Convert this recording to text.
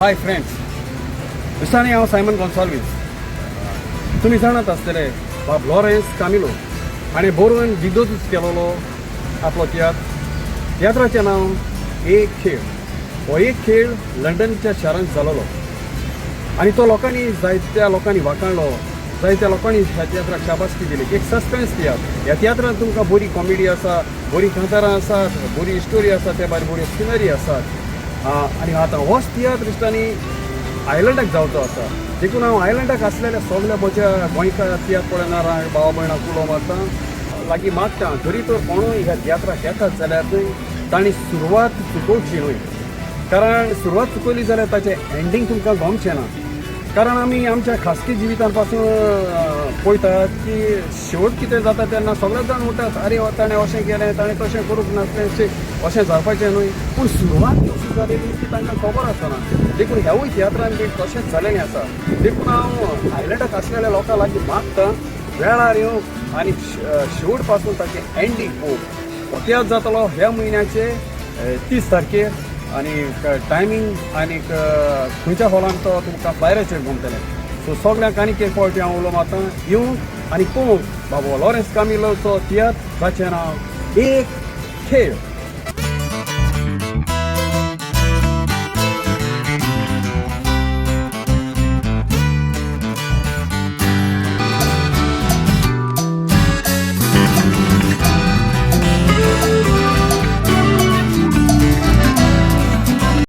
Hi friends, दिसांनी हांव Simon Gonsalves. तुमी जाणात आसतले, बाब लॉरेन्स कामिलो हाणें बरोवन दिग्दर्शीत केलोलो आपलो तियात्र, तियात्राचें नांव एक खेळ. हो एक खेळ लंडनच्या शारांत जालोलो आनी तो लोकांनी, जायत्या लोकांनी वाखाणलो. जायत्या लोकांनी ह्या तियात्राक शाबासकी दिली. एक सस्पेन्स तियात्र. ह्या तियात्रांत तुमकां बरी कॉमेडी आसा, बरी कांतारां आसात, बरी स्टोरी आसा, त्या भायर बऱ्यो सिनरी आसात. आनी आतां होच तियात्र इश्टांनी आयलंडाक जावचो आसा. देखून हांव आयलंडाक आसलेल्या सगल्या म्हज्या गोंयकार तियात्र पळयणारांक, भावा भयणाक उलो मारता, लागीं मागता, जरी तर कोणूय ह्या तियात्राक येतात जाल्यार न्हय, तांणी सुरवात चुकोवची न्हय, कारण सुरवात चुकयली जाल्यार ताचें एंडींग तुमकां गमचें ना. कारण आमी आमच्या खासगी जिवितान पासून पळयतात की शेवट कितें जाता तेन्ना सगळे जाण म्हणटात, "आरे, ताणें अशें केलें, ताणें तशें करूंक नासलें." अशें जावपाचें न्हय, पूण सुरवात कशी जालेली ती तांकां खबर आसना. देखून ह्यावूय तियात्रान बी तशेंच जालेलें आसा. देखून हांव आयलंडाक आसलेल्या लोकां लागीं मागता, वेळार येवंक आनी शेवट पासून ताचें एंडींग पळोवंक. हो तियात्र जातलो ह्या म्हयन्याचे 30 तारखेर आनी टायमींग आनी खंयच्या हॉलान तो तुमकां फ्लायराचेर गमतलें. सो सगल्यांक आनीक एक फावटी हांव उलो मारता, येवंक आनी पळोवंक बाबा लॉरेन्स कामिलोचो तियात्र, ताचें नांव एक खेळ.